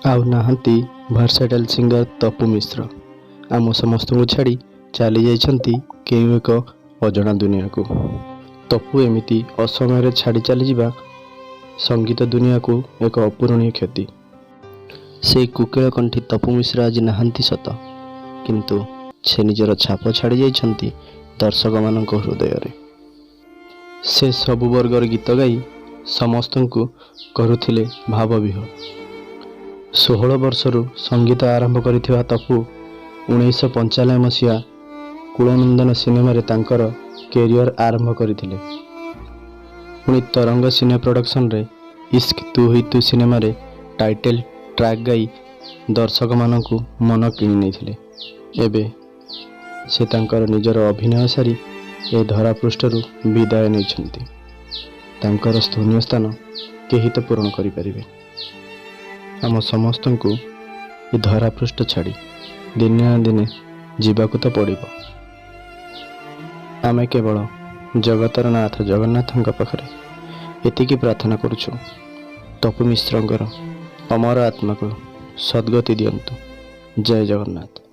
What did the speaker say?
ଆଉ ନାହାନ୍ତି versatile singer Tapu Mishra. ଆମ ସମସ୍ତଙ୍କୁ ଛାଡ଼ି ଚାଲି ଯାଇଛନ୍ତି କେଉଁ ଏକ ଅଜଣା ଦୁନିଆକୁ। ତପୁ ଏମିତି ଅସମୟରେ ଛାଡ଼ି ଚାଲିଯିବା ସଙ୍ଗୀତ ଦୁନିଆକୁ ଏକ ଅପୂରଣୀୟ କ୍ଷତି। ସେଇ କୋକିଳକଣ୍ଠୀ ତପୁ ମିଶ୍ର ଆଜି ନାହାନ୍ତି ସତ, କିନ୍ତୁ ସେ ନିଜର ଛାପ ଛାଡ଼ି ଯାଇଛନ୍ତି ଦର୍ଶକମାନଙ୍କ ହୃଦୟରେ। ସେ ସବୁ ବର୍ଗର ଗୀତ ଗାଇ ସମସ୍ତଙ୍କୁ କରୁଥିଲେ ଭାବବିହ୍ୱଳ। 16 ବର୍ଷରୁ ସଙ୍ଗୀତ ଆରମ୍ଭ କରିଥିବା ତପୁ 1995 ମସିହା କୁଳନନ୍ଦନ ସିନେମାରେ ତାଙ୍କର କ୍ୟାରିୟର ଆରମ୍ଭ କରିଥିଲେ। ପୁଣି ତରଙ୍ଗ ସିନେ ପ୍ରଡକ୍ସନରେ ଇସ୍କ ତୁ ହି ତୁ ସିନେମାରେ ଟାଇଟେଲ୍ ଟ୍ରାକ୍ ଗାଇ ଦର୍ଶକମାନଙ୍କୁ ମନ କିଣି ନେଇଥିଲେ। ଏବେ ସେ ତାଙ୍କର ନିଜର ଅଭିନୟ ସାରି ଏ ଧରାପୃଷ୍ଠରୁ ବିଦାୟ ନେଇଛନ୍ତି। ତାଙ୍କର ଶୂନ୍ୟ ସ୍ଥାନ କେହି ତ ପୂରଣ କରିପାରିବେ? ଆମ ସମସ୍ତଙ୍କୁ ଏ ଧରାପୃଷ୍ଠ ଛାଡ଼ି ଦିନେ ନା ଦିନେ ଯିବାକୁ ତ ପଡ଼ିବ। ଆମେ କେବଳ ଜଗତର ନାଥ ଜଗନ୍ନାଥଙ୍କ ପାଖରେ ଏତିକି ପ୍ରାର୍ଥନା କରୁଛୁ, ତପୁ ମିଶ୍ରଙ୍କର ଅମର ଆତ୍ମାକୁ ସଦ୍ଗତି ଦିଅନ୍ତୁ। ଜୟ ଜଗନ୍ନାଥ।